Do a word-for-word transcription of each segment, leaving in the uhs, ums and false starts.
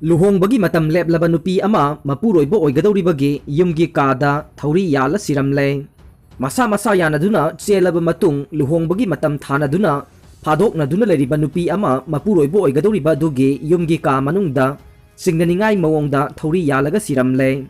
ꯂꯨꯍꯣꯡꯕꯒꯤ ꯃꯇꯝ ꯂꯦꯞꯂꯕ ꯅꯨꯄꯤ ꯑꯃ ꯃꯄꯨꯔꯣꯏꯕ ꯑꯣꯏꯒꯗꯧꯔꯤꯕꯒꯤ ꯌꯨꯝꯒꯤ ꯀꯥꯗ ꯊꯧꯔꯤ ꯌꯥꯜꯂ ꯁꯤꯔꯝꯂꯦ꯫ ꯃꯁꯥ ꯃꯁꯥ ꯌꯥꯅꯗꯨꯅ ꯆꯦꯜꯂꯕ ꯃꯇꯨꯡ ꯂꯨꯍꯣꯡꯕꯒꯤ ꯃꯇꯝ ꯊꯥꯅꯗꯨꯅ ꯐꯥꯗꯣꯛꯅꯗꯨꯅ ꯂꯩꯔꯤꯕ ꯅꯨꯄꯤ ꯑꯃ ꯃꯄꯨꯔꯣꯏꯕ ꯑꯣꯏꯒꯗꯧꯔꯤꯕ ꯑꯗꯨꯒꯤ ꯌꯨꯝꯒꯤ ꯀꯥ ꯃꯅꯨꯡꯗ ꯆꯤꯡꯅꯅꯤꯡꯉꯥꯏ ꯃꯑꯣꯡꯗ ꯊꯧꯔꯤ ꯌꯥꯜꯂꯒ ꯁꯤꯔꯝꯂꯦ꯫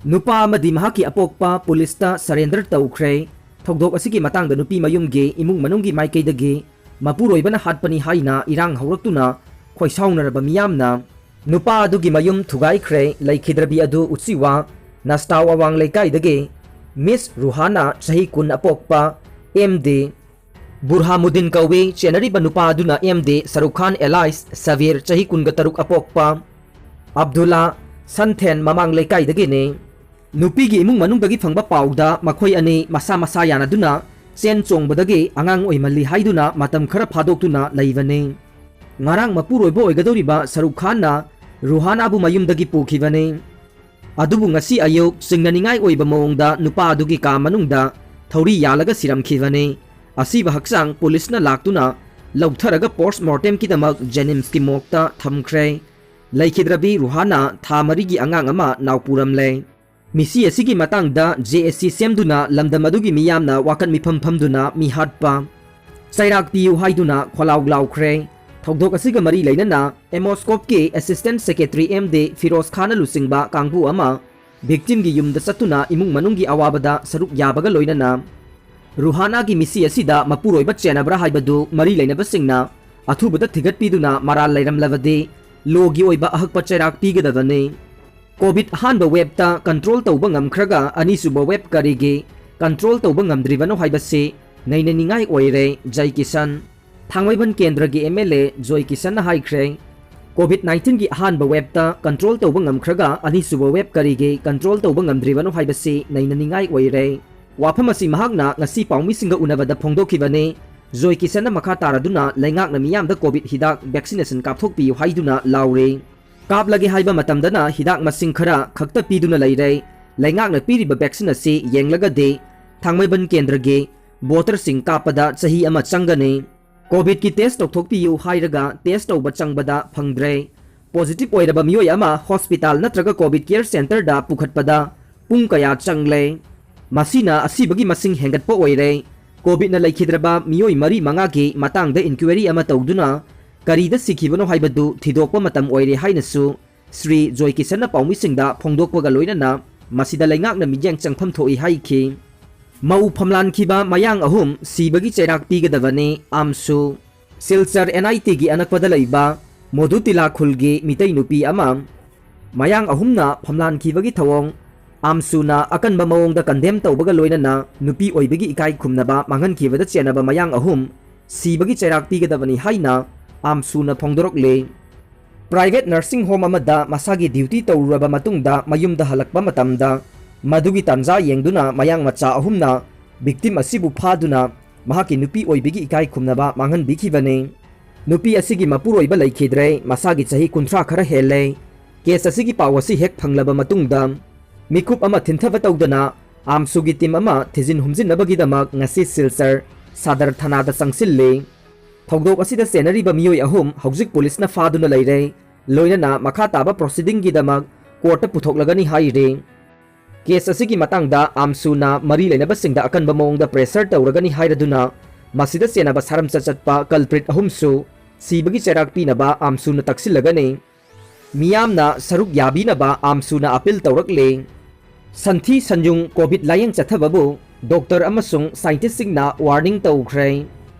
ꯅꯨꯄꯥ ꯑꯃꯗꯤ ꯃꯍꯥꯛꯀꯤ ꯑꯄꯣꯛꯄ ꯄꯨꯂꯤꯁꯇ ꯁꯔꯦꯟꯗꯔ ꯇꯧꯈ꯭ꯔꯦ꯫ ꯊꯧꯗꯣꯛ ꯑꯁꯤꯒꯤ ꯃꯇꯥꯡꯗ ꯅꯨꯄꯤ ꯃꯌꯨꯝꯒꯤ ꯏꯃꯨꯡ ꯃꯅꯨꯡꯒꯤ ꯃꯥꯏꯀꯩꯗꯒꯤ ꯃꯄꯨꯔꯣꯏꯕꯅ ꯍꯥꯠꯄꯅꯤ ꯍꯥꯏꯅ ꯏꯔꯥꯡ ꯍꯧꯔꯛꯇꯨꯅ ꯈꯣꯏꯁꯥꯎꯅꯔꯕ ꯃꯤꯌꯥꯝꯅ ꯅꯨꯄꯥ ꯑꯗꯨꯒꯤ ꯃꯌꯨꯝ ꯊꯨꯒꯥꯏꯈ꯭ꯔꯦ꯫ ꯂꯩꯈꯤꯗ꯭ꯔꯕꯤ ꯑꯗꯨ ꯎꯆꯤꯋꯥ ꯅꯁꯇꯥꯎ ꯑꯋꯥꯡ ꯂꯩꯀꯥꯏꯗꯒꯤ ꯃꯤꯁ ꯔꯨꯍꯥꯅꯥ ꯆꯍꯤ ꯀꯨꯟ ꯑꯄꯣꯛꯄ ꯑꯦꯝ ꯗꯤ ꯕꯨꯔꯍꯥꯃꯨꯗꯤꯟ ꯀꯧꯏ꯫ ꯆꯦꯟꯅꯔꯤꯕ ꯅꯨꯄꯥ ꯑꯗꯨꯅ ꯑꯦꯝ ꯗꯤ ꯁꯔꯨꯈ ꯈꯥꯟ ꯑꯦꯂꯥꯏꯁ ꯁꯕꯤꯔ ꯆꯍꯤ ꯀꯨꯟꯒ ꯇꯔꯨꯛ ꯑꯄꯣꯛꯄ ꯑꯕꯗꯨꯜꯂꯥ ꯁꯟꯊꯦꯟ ꯃꯃꯥꯡ ꯂꯩꯀꯥꯏꯗꯒꯤꯅꯤ꯫ ꯅꯨꯄꯤꯒꯤ ꯏꯃꯨꯡ ꯃꯅꯨꯡꯗꯒꯤ ꯐꯪꯕ ꯄꯥꯎꯗ ꯃꯈꯣꯏ ꯑꯅꯤ ꯃꯁꯥ ꯃꯁꯥ ꯌꯥꯅꯗꯨꯅ ꯆꯦꯟ ꯆꯣꯡꯕꯗꯒꯤ ꯑꯉꯥꯡ ꯑꯣꯏꯃꯜꯂꯤ ꯍꯥꯏꯗꯨꯅ ꯃꯇꯝ ꯈꯔ ꯐꯥꯗꯣꯛꯇꯨꯅ ꯂꯩꯕꯅꯤ꯫ ꯉꯔꯥꯡ ꯃꯄꯨꯔꯣꯏꯕ ꯑꯣꯏꯒꯗꯧꯔꯤꯕ ꯁꯔꯨꯈ ꯈꯥꯟꯅ ꯔꯨꯍꯥꯅꯥꯕꯨ ꯃꯌꯨꯝꯗꯒꯤ ꯄꯨꯈꯤꯕꯅꯤ꯫ ꯑꯗꯨꯕꯨ ꯉꯁꯤ ꯑꯌꯨꯛ ꯆꯤꯡꯅꯅꯤꯡꯉꯥꯏ ꯑꯣꯏꯕ ꯃꯑꯣꯡꯗ ꯅꯨꯄꯥ ꯑꯗꯨꯒꯤ ꯀꯥ ꯃꯅꯨꯡꯗ ꯊꯧꯔꯤ ꯌꯥꯜꯂꯒ ꯁꯤꯔꯝꯈꯤꯕꯅꯤ꯫ ꯑꯁꯤꯕ ꯍꯛꯆꯥꯡ ꯄꯨꯂꯤꯁꯅ ꯂꯥꯛꯇꯨꯅ ꯂꯧꯊꯔꯒ ꯄꯣꯁ ꯃꯣꯔꯇꯦꯝꯒꯤꯗꯃꯛ ꯖꯦꯅꯤꯝꯁꯀꯤ ꯃꯣꯔꯒꯇ ꯊꯝꯈ꯭ꯔꯦ꯫ ꯂꯩꯈꯤꯗ꯭ꯔꯕꯤ ꯔꯨꯍꯥꯅꯥ ꯊꯥ ꯃꯔꯤꯒꯤ ꯑꯉꯥꯡ ꯑꯃ ꯅꯥꯎꯄꯨꯔꯝꯂꯦ꯫ ꯃꯤꯁꯤ ꯑꯁꯤꯒꯤ ꯃꯇꯥꯡꯗ ꯖꯦ ꯑꯦꯁ ꯁꯤ ꯁꯦꯝꯗꯨꯅ ꯂꯝꯗꯝ ꯑꯗꯨꯒꯤ ꯃꯤꯌꯥꯝꯅ ꯋꯥꯀꯠ ꯃꯤꯐꯝ ꯐꯝꯗꯨꯅ ꯃꯤꯍꯥꯠꯄ, ꯆꯩꯔꯥꯛ ꯄꯤꯌꯨ ꯍꯥꯏꯗꯨꯅ ꯈꯣꯜꯂꯥꯎ ꯂꯥꯎꯈ꯭ꯔꯦ꯫ ꯊꯧꯗꯣꯛ ꯑꯁꯤꯒ ꯃꯔꯤ ꯂꯩꯅꯅ ꯑꯦꯃꯣꯁꯀꯣꯞꯀꯤ assistant secretary M D Firoz ꯈꯥꯟꯅ ꯂꯨꯆꯤꯡꯕ ꯀꯥꯡꯕꯨ ꯑꯃ ꯚꯤꯛꯇꯤꯝꯒꯤ ꯌꯨꯝꯗ ꯆꯠꯇꯨꯅ ꯏꯃꯨꯡ ꯃꯅꯨꯡꯒꯤ ꯑꯋꯥꯕꯗ ꯁꯔꯨꯛ ꯌꯥꯕꯒ ꯂꯣꯏꯅꯅ ꯔꯨꯍꯥꯅꯥꯒꯤ ꯃꯤꯁꯤ ꯑꯁꯤꯗ ꯃꯄꯨꯔꯣꯏꯕ ꯆꯦꯟꯅꯕ꯭ꯔꯥ ꯍꯥꯏꯕꯗꯨ ꯃꯔꯤ ꯂꯩꯅꯕꯁꯤꯡꯅ ꯑꯊꯨꯕꯗ ꯊꯤꯒꯠꯄꯤꯗꯨꯅ ꯃꯔꯥꯜ ꯂꯩꯔꯝꯂꯕꯗꯤ ꯂꯣꯒꯤ ꯑꯣꯏꯕ ꯑꯍꯛꯄ ꯆꯩꯔꯥꯛ ꯄꯤꯒꯗꯕꯅꯤ꯫ ꯀꯣꯚꯤꯗ ꯑꯍꯥꯟꯕ ꯋꯦꯕꯇ ꯀꯟꯇ꯭ꯔꯣꯜ ꯇꯧꯕ ꯉꯝꯈ꯭ꯔꯒ ꯑꯅꯤꯁꯨꯕ ꯋꯦꯕ ꯀꯔꯤꯒꯤ ꯀꯟꯇ꯭ꯔꯣꯜ ꯇꯧꯕ ꯉꯝꯗ꯭ꯔꯤꯕꯅꯣ ꯍꯥꯏꯕꯁꯤ ꯅꯩꯅꯅꯤꯡꯉꯥꯏ ꯑꯣꯏꯔꯦ, ꯖꯩ ꯀꯤꯁꯟ꯫ ꯊꯥꯡꯃꯩꯕꯟ ꯀꯦꯟꯗ꯭ꯔꯒꯤ ꯑꯦꯝ ꯑꯦꯜ ꯑꯦ ꯖꯣꯏ ꯀꯤꯁꯟꯅ ꯍꯥꯏꯈ꯭ꯔꯦ, ꯀꯣꯚꯤꯗ ꯅꯥꯏꯟꯇꯤꯟꯒꯤ ꯑꯍꯥꯟꯕ ꯋꯦꯕꯇ ꯀꯟꯇ꯭ꯔꯣꯜ ꯇꯧꯕ ꯉꯝꯈ꯭ꯔꯒ ꯑꯅꯤꯁꯨꯕ ꯋꯦꯕ ꯀꯔꯤꯒꯤ ꯀꯟꯇ꯭ꯔꯣꯜ ꯇꯧꯕ ꯉꯝꯗ꯭ꯔꯤꯕꯅꯣ ꯍꯥꯏꯕꯁꯤ ꯅꯩꯅꯅꯤꯡꯉꯥꯏ ꯑꯣꯏꯔꯦ꯫ ꯋꯥꯐꯝ ꯑꯁꯤ ꯃꯍꯥꯛꯅ ꯉꯁꯤ ꯄꯥꯎꯃꯤꯁꯤꯡꯒ ꯎꯅꯕꯗ ꯐꯣꯡꯗꯣꯛꯈꯤꯕꯅꯤ꯫ ꯖꯣꯏ ꯀꯤꯁꯟꯅ ꯃꯈꯥ ꯇꯥꯔꯗꯨꯅ ꯂꯩꯉꯥꯛꯅ ꯃꯤꯌꯥꯝꯗ ꯀꯣꯚꯤꯗ ꯍꯤꯗꯥꯛ ꯚꯦꯛꯁꯤꯅꯦꯁꯟ ꯀꯥꯞꯊꯣꯛꯄꯤꯌꯨ ꯍꯥꯏꯗꯨꯅ ꯂꯥꯎꯔꯦ꯫ ꯀꯥꯞꯂꯒꯦ ꯍꯥꯏꯕ ꯃꯇꯝꯗꯅ ꯍꯤꯗꯥꯛ ꯃꯁꯤꯡ ꯈꯔ ꯈꯛꯇ ꯄꯤꯗꯨꯅ ꯂꯩꯔꯦ꯫ ꯂꯩꯉꯥꯛꯅ ꯄꯤꯔꯤꯕ ꯚꯦꯛꯁꯤꯟ ꯑꯁꯤ ꯌꯦꯡꯂꯒꯗꯤ ꯊꯥꯡꯃꯩꯕꯟ ꯀꯦꯟꯗ꯭ꯔꯒꯤ ꯚꯣꯇꯔꯁꯤꯡ ꯀꯥꯞꯄꯗ ꯆꯍꯤ ꯑꯃ ꯆꯪꯒꯅꯤ꯫ ꯀꯣꯚꯤꯗꯀꯤ ꯇꯦꯁ ꯇꯧꯊꯣꯛꯄꯤꯌꯨ ꯍꯥꯏꯔꯒ ꯇꯦꯁ ꯇꯧꯕ ꯆꯪꯕꯗ ꯐꯪꯗ꯭ꯔꯦ꯫ ꯄꯣꯖꯤꯇꯤꯚ ꯑꯣꯏꯔꯕ ꯃꯤꯑꯣꯏ ꯑꯃ ꯍꯣꯁꯄꯤꯇꯥꯜ ꯅꯠꯇ꯭ꯔꯒ ꯀꯣꯚꯤꯗ ꯀꯦꯌꯔ ꯁꯦꯟꯇꯔꯗ ꯄꯨꯈꯠꯄꯗ ꯄꯨꯡ ꯀꯌꯥ ꯆꯪꯂꯦ? ꯃꯁꯤꯅ ꯑꯁꯤꯕꯒꯤ ꯃꯁꯤꯡ ꯍꯦꯟꯒꯠꯄ ꯑꯣꯏꯔꯦ꯫ ꯀꯣꯚꯤꯗꯅ ꯂꯩꯈꯤꯗ꯭ꯔꯕ ꯃꯤꯑꯣꯏ ꯃꯔꯤ ꯃꯉꯥꯒꯤ ꯃꯇꯥꯡꯗ ꯏꯟꯀ꯭ꯋꯥꯏꯔꯤ ꯑꯃ ꯇꯧꯗꯨꯅ ꯀꯔꯤꯗ ꯁꯤꯈꯤꯕꯅꯣ ꯍꯥꯏꯕꯗꯨ ꯊꯤꯗꯣꯛꯄ ꯃꯇꯝ ꯑꯣꯏꯔꯦ ꯍꯥꯏꯅꯁꯨ ꯁ꯭ꯔꯤ ꯖꯣꯏꯀꯤꯁꯟꯅ ꯄꯥꯎꯃꯤꯁꯤꯡꯗ ꯐꯣꯡꯗꯣꯛꯄꯒ ꯂꯣꯏꯅꯅ ꯃꯁꯤꯗ ꯂꯩꯉꯥꯛꯅ ꯃꯤꯠꯌꯦꯡ ꯆꯪꯐꯝ ꯊꯣꯛꯏ ꯍꯥꯏꯈꯤ꯫ ꯃꯧ ꯐꯝꯂꯥꯟꯈꯤꯕ ꯃꯌꯥꯡ ꯑꯍꯨꯝ ꯁꯤꯕꯒꯤ ꯆꯩꯔꯥꯛ ꯄꯤꯒꯗꯕꯅꯤ, ꯑꯥꯝꯁꯨ꯫ ꯁꯤꯜꯆꯔ ꯑꯦꯟ ꯑꯥꯏ ꯇꯤꯒꯤ ꯑꯅꯛꯄꯗ ꯂꯩꯕ ꯃꯣꯗꯨꯇꯤꯂꯥ ꯈꯨꯜꯒꯤ ꯃꯤꯇꯩ ꯅꯨꯄꯤ ꯑꯃ ꯃꯌꯥꯡ ꯑꯍꯨꯝꯅ ꯐꯝꯂꯥꯟꯈꯤꯕꯒꯤ ꯊꯧꯑꯣꯡ ꯑꯥꯝꯁꯨꯅ ꯑꯀꯟꯕ ꯃꯑꯣꯡꯗ ꯀꯟꯗꯦꯝ ꯇꯧꯕꯒ ꯂꯣꯏꯅꯅ ꯅꯨꯄꯤ ꯑꯣꯏꯕꯒꯤ ꯏꯀꯥꯏ ꯈꯨꯝꯅꯕ ꯃꯥꯡꯍꯟꯈꯤꯕꯗ ꯆꯦꯟꯅꯕ ꯃꯌꯥꯡ ꯑꯍꯨꯝ ꯁꯤꯕꯒꯤ ꯆꯩꯔꯥꯛ ꯄꯤꯒꯗꯕꯅꯤ ꯍꯥꯏꯅ ꯑꯥꯝꯁꯨꯅ ꯐꯣꯡꯗꯣꯔꯛꯂꯤ꯫ ꯄ꯭ꯔꯥꯏꯚꯦꯠ ꯅꯔꯁꯤꯡ ꯍꯣꯝ ꯑꯃꯗ ꯃꯁꯥꯒꯤ ꯗ꯭ꯌꯨꯇꯤ ꯇꯧꯔꯨꯔꯕ ꯃꯇꯨꯡꯗ ꯃꯌꯨꯝꯗ ꯍꯜꯂꯛꯄ ꯃꯇꯝꯗ ꯃꯗꯨꯒꯤ ꯇꯥꯟꯖꯥ ꯌꯦꯡꯗꯨꯅ ꯃꯌꯥꯡ ꯃꯆꯥ ꯑꯍꯨꯝꯅ ꯚꯤꯛꯇꯤꯝ ꯑꯁꯤꯕꯨ ꯐꯥꯗꯨꯅ ꯃꯍꯥꯛꯀꯤ ꯅꯨꯄꯤ ꯑꯣꯏꯕꯒꯤ ꯏꯀꯥꯏ ꯈꯨꯝꯅꯕ ꯃꯥꯡꯍꯟꯕꯤꯈꯤꯕꯅꯤ꯫ ꯅꯨꯄꯤ ꯑꯁꯤꯒꯤ ꯃꯄꯨꯔꯣꯏꯕ ꯂꯩꯈꯤꯗ꯭ꯔꯦ, ꯃꯁꯥꯒꯤ ꯆꯍꯤ ꯀꯨꯟꯊ꯭ꯔꯥ ꯈꯔ ꯍꯦꯜꯂꯦ꯫ ꯀꯦꯁ ꯑꯁꯤꯒꯤ ꯄꯥꯎ ꯑꯁꯤ ꯍꯦꯛ ꯐꯪꯂꯕ ꯃꯇꯨꯡꯗ ꯃꯤꯀꯨꯞ ꯑꯃ ꯊꯤꯟꯊꯕ ꯇꯧꯗꯅ ꯑꯥꯝꯁꯨꯒꯤ ꯇꯤꯝ ꯑꯃ ꯊꯤꯖꯤꯟ ꯍꯨꯝꯖꯤꯟꯅꯕꯒꯤꯗꯃꯛ ꯉꯁꯤ ꯁꯤꯜꯆꯔ ꯁꯥꯗꯔ ꯊꯥꯅꯥꯗ ꯆꯪꯁꯤꯜꯂꯤ꯫ ꯊꯧꯗꯣꯛ ꯑꯁꯤꯗ ꯆꯦꯟꯅꯔꯤꯕ ꯃꯤꯑꯣꯏ ꯑꯍꯨꯝ ꯍꯧꯖꯤꯛ ꯄꯨꯂꯤꯁꯅ ꯐꯥꯗꯨꯅ ꯂꯩꯔꯦ, ꯂꯣꯏꯅꯅ ꯃꯈꯥ ꯇꯥꯕ ꯄ꯭ꯔꯣꯁꯤꯗꯤꯡꯒꯤꯗꯃꯛ ꯀꯣꯔꯠꯇ ꯄꯨꯊꯣꯛꯂꯒꯅꯤ ꯍꯥꯏꯔꯤ꯫ ꯀꯦꯁ ꯑꯁꯤꯒꯤ ꯃꯇꯥꯡꯗ ꯑꯥꯝꯁꯨꯅ ꯃꯔꯤ ꯂꯩꯅꯕꯁꯤꯡꯗ ꯑꯀꯟꯕ ꯃꯑꯣꯡꯗ ꯄ꯭ꯔꯦꯁꯔ ꯇꯧꯔꯒꯅꯤ ꯍꯥꯏꯔꯗꯨꯅ ꯃꯁꯤꯗ ꯆꯦꯟꯅꯕ ꯁꯥꯔꯝꯆꯠ ꯆꯠꯄ ꯀꯜꯄ꯭ꯔꯤꯠ ꯑꯍꯨꯝꯁꯨ ꯁꯤꯕꯒꯤ ꯆꯩꯔꯥꯛ ꯄꯤꯅꯕ ꯑꯥꯝꯁꯨꯅ ꯇꯛꯁꯤꯜꯂꯒꯅꯤ꯫ ꯃꯤꯌꯥꯝꯅ ꯁꯔꯨꯛ ꯌꯥꯕꯤꯅꯕ ꯑꯥꯝꯁꯨꯅ ꯑꯄꯤꯜ ꯇꯧꯔꯛꯂꯦ꯫ ꯁꯟꯊꯤ ꯁꯟꯌꯨꯡ ꯀꯣꯚꯤꯗ ꯂꯥꯌꯦꯡ ꯆꯠꯊꯕꯕꯨ ꯗꯣꯛꯇꯔ ꯑꯃꯁꯨꯡ ꯁꯥꯏꯟꯇꯤꯁꯁꯤꯡꯅ ꯋꯥꯔꯅꯤꯡ ꯇꯧꯈ꯭ꯔꯦ꯫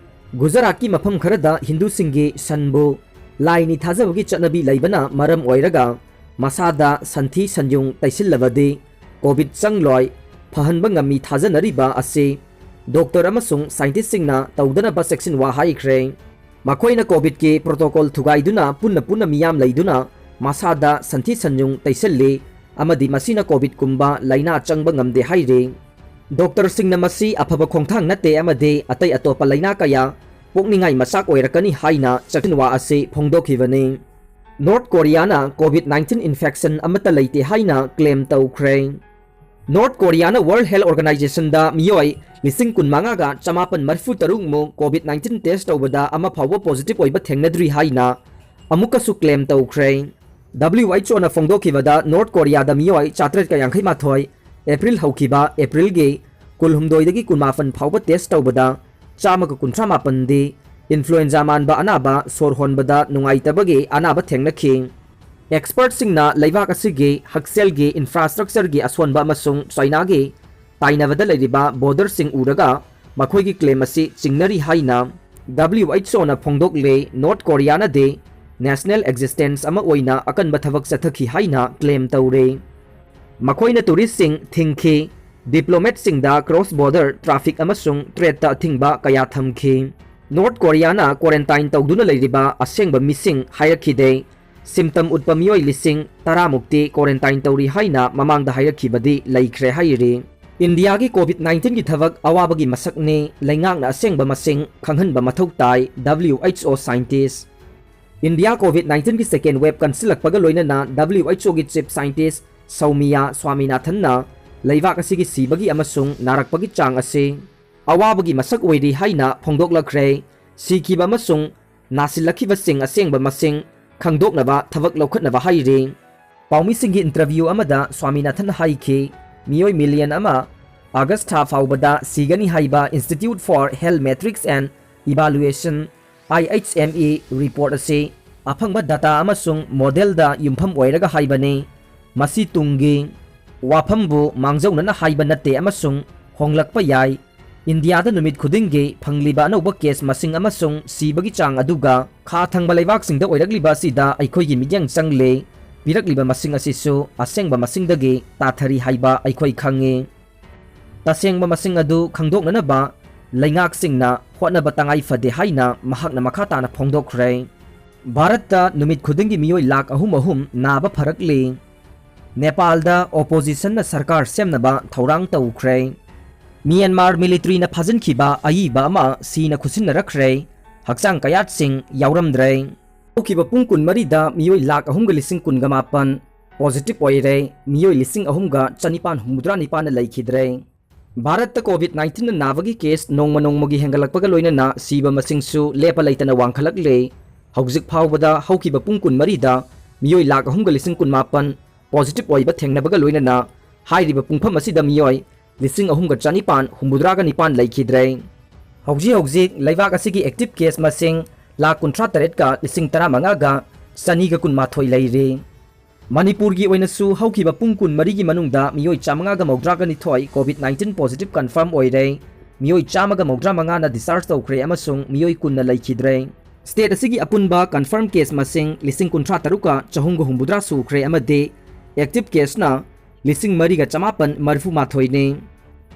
ꯒꯨꯖꯔꯥꯠꯀꯤ ꯃꯐꯝ ꯈꯔꯗ ꯍꯤꯟꯗꯨꯁꯤꯡꯒꯤ ꯁꯟꯕꯨ ꯂꯥꯏꯅꯤ ꯊꯥꯖꯕꯒꯤ ꯆꯠꯅꯕꯤ ꯂꯩꯕꯅ ꯃꯔꯝ ꯑꯣꯏꯔꯒ ꯃꯁꯥꯗ ꯁꯟꯊꯤ ꯁꯟꯌꯨꯡ ꯇꯩꯁꯤꯜꯂꯕꯗꯤ ꯀꯣꯚꯤꯗ ꯆꯪꯂꯣꯏ, ꯐꯍꯟꯕ ꯉꯝꯃꯤ ꯊꯥꯖꯅꯔꯤꯕ ꯑꯁꯤ ꯗꯣꯛꯇꯔ ꯑꯃꯁꯨꯡ ꯁꯥꯏꯟꯇꯤꯁꯁꯤꯡꯅ ꯇꯧꯗꯅꯕ ꯆꯦꯛꯁꯤꯟꯋꯥ ꯍꯥꯏꯈ꯭ꯔꯦ꯫ ꯃꯈꯣꯏꯅ ꯀꯣꯚꯤꯗꯀꯤ ꯄ꯭ꯔꯣꯇꯣꯀꯣꯜ ꯊꯨꯒꯥꯏꯗꯨꯅ ꯄꯨꯟꯅ ꯄꯨꯟꯅ ꯃꯤꯌꯥꯝ ꯂꯩꯗꯨꯅ ꯃꯁꯥꯗ ꯁꯟꯊꯤ ꯁꯟꯌꯨꯡ ꯇꯩꯁꯜꯂꯤ ꯑꯃꯗꯤ ꯃꯁꯤꯅ ꯀꯣꯚꯤꯗꯀꯨꯝꯕ ꯂꯥꯏꯅꯥ ꯆꯪꯕ ꯉꯝꯗꯦ ꯍꯥꯏꯔꯤ꯫ ꯗꯣꯛꯇꯔꯁꯤꯡꯅ ꯃꯁꯤ ꯑꯐꯕ ꯈꯣꯡꯊꯥꯡ ꯅꯠꯇꯦ ꯑꯃꯗꯤ ꯑꯇꯩ ꯑꯇꯣꯞꯄ ꯂꯥꯏꯅꯥ ꯀꯌꯥ ꯄꯣꯛꯅꯤꯡꯉꯥꯏ ꯃꯆꯥꯛ ꯑꯣꯏꯔꯛꯀꯅꯤ ꯍꯥꯏꯅ ꯆꯦꯛꯁꯤꯟꯋꯥ ꯑꯁꯤ ꯐꯣꯡꯗꯣꯛꯈꯤꯕꯅꯤ꯫ ꯅꯣꯔꯠ ꯀꯣꯔꯤꯌꯥꯅ ꯀꯣꯚꯤꯗ ꯅꯥꯏꯟꯇꯤꯟ ꯏꯟꯐꯦꯛꯁꯟ ꯑꯃꯠꯇ ꯂꯩꯇꯦ ꯍꯥꯏꯅ ꯀ꯭ꯂꯦꯝ ꯇꯧꯈ꯭ꯔꯦ꯫ ꯅꯣꯔꯠ ꯀꯣꯔꯤꯌꯥꯅ ꯋꯥꯔꯜꯗ ꯍꯦꯜꯊ ꯑꯣꯔꯒꯅꯥꯏꯖꯦꯁꯟꯗ ꯃꯤꯑꯣꯏ ꯂꯤꯁꯤꯡ ꯀꯨꯟꯃꯉꯥꯒ ꯆꯃꯥꯄꯟ ꯃꯔꯤꯐꯨ ꯇꯔꯨꯛ ꯃꯨꯛ ꯀꯣꯚꯤꯗ ꯅꯥꯏꯟꯇꯤꯟ ꯇꯦꯁ ꯇꯧꯕꯗ ꯑꯃ ꯐꯥꯎꯕ ꯄꯣꯖꯤꯇꯤꯚ ꯑꯣꯏꯕ ꯊꯦꯡꯅꯗ꯭ꯔꯤ ꯍꯥꯏꯅ ꯑꯃꯨꯛꯀꯁꯨ claim ꯇꯧꯈ꯭ꯔꯦ꯫ W H O ꯅ ꯐꯣꯡꯗꯣꯛꯈꯤꯕꯗ North Korea ꯗ ꯃꯤꯑꯣꯏ ꯆꯥꯇ꯭ꯔꯦꯠꯀ ꯌꯥꯡꯈꯩ ꯃꯥꯊꯣꯏ April ꯍꯧꯈꯤꯕ April ꯒꯤ ꯀꯨꯟꯍꯨꯝꯗꯣꯏꯗꯒꯤ ꯀꯨꯟꯃꯥꯄꯟ ꯐꯥꯎꯕ test ꯇꯧꯕꯗ ꯆꯥꯝꯃꯒ ꯀꯨꯟꯊ꯭ꯔꯥ ꯃꯥꯄꯟꯗꯤ influenza ꯃꯥꯟꯕ ꯑꯅꯥꯕ, ꯁꯣꯔ ꯍꯣꯟꯕꯗ ꯅꯨꯡꯉꯥꯏꯇꯕꯒꯤ ꯑꯅꯥꯕ ꯊꯦꯡꯅꯈꯤ꯫ Expert ꯁꯤꯡꯅ ꯂꯩꯕꯥꯛ ꯑꯁꯤꯒꯤ ꯍꯛꯁꯦꯜꯒꯤ infrastructure ꯒꯤ ꯑꯁꯣꯟꯕ ꯑꯃꯁꯨꯡ ꯆꯥꯏꯅꯥꯒꯤ ꯇꯥꯏꯅꯕꯗ ꯂꯩꯔꯤꯕ border ꯁꯤꯡ ꯎꯔꯒ ꯃꯈꯣꯏꯒꯤ claim ꯑꯁꯤ ꯆꯤꯡꯅꯔꯤ ꯍꯥꯏꯅ W H O ꯅ ꯐꯣꯡꯗꯣꯛꯂꯦ꯫ North Korea ꯅꯗꯤ national existence ꯑꯃ ꯑꯣꯏꯅ ꯑꯀꯟꯕ ꯊꯕꯛ ꯆꯠꯊꯈꯤ ꯍꯥꯏꯅ claim ꯇꯧꯔꯦ꯫ ꯃꯈꯣꯏꯅ tourist ꯁꯤꯡ ꯊꯤꯡꯈꯤ, diplomat ꯁꯤꯡꯗ cross border traffic ꯑꯃꯁꯨꯡ trade ꯇ ꯑꯊꯤꯡꯕ ꯀꯌꯥ ꯊꯝꯈꯤ꯫ North Korea ꯅ quarantine ꯇꯧꯗꯨꯅ ꯂꯩꯔꯤꯕ ꯑꯁꯦꯡꯕ ꯃꯤꯁꯤꯡ ꯍꯥꯏꯔꯛꯈꯤꯗꯦ꯫ Symptom ꯎꯠꯄ ꯃꯤꯑꯣꯏ ꯂꯤꯁꯤꯡ ꯇꯔꯥ ꯃꯨꯛꯇꯤ quarantine ꯇꯧꯔꯤ ꯍꯥꯏꯅ ꯃꯃꯥꯡꯗ ꯍꯥꯏꯔꯛꯈꯤꯕꯗꯤ ꯂꯩꯈ꯭ꯔꯦ ꯍꯥꯏꯔꯤ꯫ ꯏꯟꯗꯤꯌꯥꯒꯤ COVID nineteen ꯒꯤ ꯊꯕꯛ ꯑꯋꯥꯕꯒꯤ ꯃꯁꯛꯅꯤ, ꯂꯩꯉꯥꯛꯅ ꯑꯁꯦꯡꯕ ꯃꯁꯤꯡ ꯈꯪꯍꯟꯕ ꯃꯊꯧ ꯇꯥꯏ, W H O scientist꯫ India COVID nineteen ꯒꯤ second wave ꯀꯟꯁꯤꯜꯂꯛꯄꯒ ꯂꯣꯏꯅꯅ W H O ꯒꯤ chief scientist ꯁꯧꯃꯤꯌꯥ ꯁ꯭ꯋꯥꯃꯤꯅꯥꯊꯟꯅ ꯂꯩꯕꯥꯛ ꯑꯁꯤꯒꯤ ꯁꯤꯕꯒꯤ ꯑꯃꯁꯨꯡ ꯅꯥꯔꯛꯄꯒꯤ ꯆꯥꯡ ꯑꯁꯤ ꯑꯋꯥꯕꯒꯤ ꯃꯁꯛ ꯑꯣꯏꯔꯤ ꯍꯥꯏꯅ ꯐꯣꯡꯗꯣꯛꯂꯛꯈ꯭ꯔꯦ꯫ ꯁꯤꯈꯤꯕ ꯑꯃꯁꯨꯡ ꯅꯥꯁꯤꯜꯂꯛꯈꯤꯕꯁꯤꯡ ꯑꯁꯦꯡꯕ ꯃꯁꯤꯡ ꯈꯪꯗꯣꯛꯅꯕ ꯊꯕꯛ ꯂꯧꯈꯠꯅꯕ ꯍꯥꯏꯔꯤ꯫ ꯄꯥꯎꯃꯤꯁꯤꯡꯒꯤ interview ꯑꯃꯗ ꯁ꯭ꯋꯥꯃꯤꯅꯥꯊꯟ ꯍꯥꯏꯈꯤ, ꯃꯤꯑꯣꯏ million ꯑꯃ August ꯊꯥ ꯐꯥꯎꯕꯗ ꯁꯤꯒꯅꯤ ꯍꯥꯏꯕ Institute for Health Metrics and Evaluation, I H M E, report ꯑꯁꯤ ꯑꯐꯪꯕ data ꯑꯃꯁꯨꯡ model ꯗ ꯌꯨꯝꯐꯝ ꯑꯣꯏꯔꯒ ꯍꯥꯏꯕꯅꯤ꯫ ꯃꯁꯤ ꯇꯨꯡꯒꯤ ꯋꯥꯐꯝꯕꯨ ꯃꯥꯡꯖꯧꯅꯅ ꯍꯥꯏꯕ ꯅꯠꯇꯦ ꯑꯃꯁꯨꯡ ꯍꯣꯡꯂꯛꯄ ꯌꯥꯏ꯫ ꯏꯟꯗꯤꯌꯥꯗ ꯅꯨꯃꯤꯠ ꯈꯨꯗꯤꯡꯒꯤ ꯐꯪꯂꯤꯕ ꯑꯅꯧꯕ case ꯃꯁꯤꯡ ꯑꯃꯁꯨꯡ ꯁꯤꯕꯒꯤ ꯆꯥꯡ ꯑꯗꯨꯒ ꯈꯥ ꯊꯪꯕ ꯂꯩꯕꯥꯛꯁꯤꯡꯗ ꯑꯣꯏꯔꯛꯂꯤꯕ ꯑꯁꯤꯗ ꯑꯩꯈꯣꯏꯒꯤ ꯃꯤꯠꯌꯦꯡ ꯆꯪꯂꯦ꯫ ꯄꯤꯔꯛꯂꯤꯕ ꯃꯁꯤꯡ ꯑꯁꯤꯁꯨ ꯑꯁꯦꯡꯕ ꯃꯁꯤꯡꯗꯒꯤ ꯇꯥꯊꯔꯤ ꯍꯥꯏꯕ ꯑꯩꯈꯣꯏ ꯈꯪꯉꯤ꯫ ꯇꯁꯦꯡꯕ ꯃꯁꯤꯡ ꯑꯗꯨ ꯈꯪꯗꯣꯛꯅꯅꯕ ꯂꯩꯉꯥꯛꯁꯤꯡꯅ ꯍꯣꯠꯅꯕ ꯇꯉꯥꯏ ꯐꯗꯦ ꯍꯥꯏꯅ ꯃꯍꯥꯛꯅ ꯃꯈꯥ ꯇꯥꯅ ꯐꯣꯡꯗꯣꯛꯈ꯭ꯔꯦ꯫ ꯚꯥꯔꯠꯇ ꯅꯨꯃꯤꯠ ꯈꯨꯗꯤꯡꯒꯤ ꯃꯤꯑꯣꯏ ꯂꯥꯈ ꯑꯍꯨꯝ ꯑꯍꯨꯝ ꯅꯥꯕ ꯐꯔꯛꯂꯤ꯫ ꯅꯦꯄꯥꯜꯗ opposition ꯅ ꯁꯔꯀꯥꯔ ꯁꯦꯝꯅꯕ ꯊꯧꯔꯥꯡ ꯇꯧꯈ꯭ꯔꯦ꯫ ꯃ꯭ꯌꯥꯟꯃꯥꯔ military ꯅ ꯐꯥꯖꯤꯟꯈꯤꯕ ꯑꯏꯕ ꯑꯃ ꯁꯤꯅ ꯈꯨꯠꯁꯤꯟꯅꯔꯛꯈ꯭ꯔꯦ꯫ ꯍꯛꯆꯥꯡ ꯀꯌꯥꯠꯁꯤꯡ ꯌꯥꯎꯔꯝꯗ꯭ꯔꯦ꯫ ꯍꯧꯈꯤꯕ ꯄꯨꯡ ꯀꯨꯟꯃꯔꯤꯗ ꯃꯤꯑꯣꯏ ꯂꯥꯈ ꯑꯍꯨꯝꯒ ꯂꯤꯁꯤꯡ ꯀꯨꯟꯒ ꯃꯥꯄꯟ positive ꯑꯣꯏꯔꯦ꯫ ꯃꯤꯑꯣꯏ ꯂꯤꯁꯤꯡ ꯑꯍꯨꯝꯒ ꯆꯅꯤꯄꯥꯟ ꯍꯨꯝꯐꯨꯇꯔꯥ ꯅꯤꯄꯥꯟꯅ ꯂꯩꯈꯤꯗ꯭ꯔꯦ꯫ ꯚꯥꯔꯠꯇ COVID nineteen ꯅ ꯅꯥꯕꯒꯤ case ꯅꯣꯡꯃ ꯅꯣꯡꯃꯒꯤ ꯍꯦꯟꯒꯠꯂꯛꯄꯒ ꯂꯣꯏꯅꯅ ꯁꯤꯕ ꯃꯁꯤꯡꯁꯨ ꯂꯦꯞꯄ ꯂꯩꯇꯅ ꯋꯥꯡꯈꯠꯂꯛꯂꯦ꯫ ꯍꯧꯖꯤꯛ ꯐꯥꯎꯕꯗ ꯍꯧꯈꯤꯕ ꯄꯨꯡ ꯀꯨꯟꯃꯔꯤꯗ ꯃꯤꯑꯣꯏ ꯂꯥꯈ ꯑꯍꯨꯝꯒ ꯂꯤꯁꯤꯡ ꯀꯨꯟꯃꯥꯄꯟ positive ꯑꯣꯏꯕ ꯊꯦꯡꯅꯕꯒ ꯂꯣꯏꯅꯅ ꯍꯥꯏꯔꯤꯕ ꯄꯨꯡꯐꯝ ꯑꯁꯤꯗ ꯃꯤꯑꯣꯏ ꯂꯤꯁꯤꯡ ꯑꯍꯨꯝꯒ ꯆꯅꯤꯄꯥꯟ ꯍꯨꯝꯐꯨꯇꯔꯥꯒ ꯅꯤꯄꯥꯟ ꯂꯩꯈꯤꯗ꯭ꯔꯦ꯫ ꯍꯧꯖꯤꯛ ꯍꯧꯖꯤꯛ ꯂꯩꯕꯥꯛ ꯑꯁꯤꯒꯤ active case ꯃꯁꯤꯡ ꯂꯥꯈ ꯀꯨꯟꯊ꯭ꯔꯥ ꯇꯔꯦꯠꯀ ꯂꯤꯁꯤꯡ ꯇꯔꯥꯃꯉꯥꯒ ꯆꯅꯤꯒ ꯀꯨꯟꯃꯥꯊꯣꯏ ꯂꯩꯔꯤ꯫ ꯃꯅꯤꯄꯨꯔꯒꯤ ꯑꯣꯏꯅꯁꯨ ꯍꯧꯈꯤꯕ ꯄꯨꯡ ꯀꯨꯟꯃꯔꯤꯒꯤ ꯃꯅꯨꯡꯗ ꯃꯤꯑꯣꯏ ꯆꯥꯃꯉꯥꯒ ꯃꯧꯗ꯭ꯔꯥꯒ ꯅꯤꯊꯣꯏ COVID nineteen positive confirm ꯑꯣꯏꯔꯦ꯫ ꯃꯤꯑꯣꯏ ꯆꯥꯝꯃꯒ ꯃꯧꯗ꯭ꯔꯥ ꯃꯉꯥꯅ discharge ꯇꯧꯈ꯭ꯔꯦ ꯑꯃꯁꯨꯡ ꯃꯤꯑꯣꯏ ꯀꯨꯟꯅ ꯂꯩꯈꯤꯗ꯭ꯔꯦ꯫ State ꯑꯁꯤꯒꯤ ꯑꯄꯨꯟꯕ confirm case ꯃꯁꯤꯡ ꯂꯤꯁꯤꯡ ꯀꯨꯟꯊ꯭ꯔꯥ ꯇꯔꯨꯛꯀ ꯆꯍꯨꯝꯒ ꯍꯨꯝꯐꯨꯇꯔꯥ ꯁꯨꯈ꯭ꯔꯦ ꯑꯃꯗꯤ active caseꯅ ꯂꯤꯁꯤꯡ ꯃꯔꯤꯒ ꯆꯃꯥꯄꯟ ꯃꯔꯤꯐꯨ ꯃꯥꯊꯣꯏꯅꯤ꯫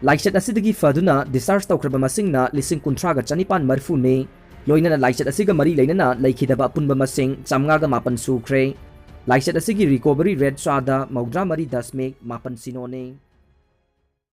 ꯂꯥꯏꯆꯠ ꯑꯁꯤꯗꯒꯤ ꯐꯗꯨꯅ discharge ꯇꯧꯈ꯭ꯔꯕ ꯃꯁꯤꯡꯅ ꯂꯤꯁꯤꯡ ꯀꯨꯟꯊ꯭ꯔꯥꯒ ꯆꯅꯤꯄꯥꯟ ꯃꯔꯤꯐꯨꯅꯤ꯫ ꯂꯣꯏꯅꯅ ꯂꯥꯏꯆꯠ ꯑꯁꯤꯒ ꯃꯔꯤ ꯂꯩꯅꯅ ꯂꯩꯈꯤꯗꯕ ꯑꯄꯨꯟꯕ ꯃꯁꯤꯡ ꯆꯥꯃꯉꯥꯒ ꯃꯥꯄꯟ ꯁꯨꯈ꯭ꯔꯦ꯫ ꯂꯥꯏꯆꯠ ꯑꯁꯤꯒꯤ recovery rate ꯆꯥꯗ ꯃꯧꯗ꯭ꯔꯥ ꯃꯔꯤ ꯗꯁꯃꯤꯛ ꯃꯥꯄꯟ ꯁꯤꯅꯣꯅꯤ꯫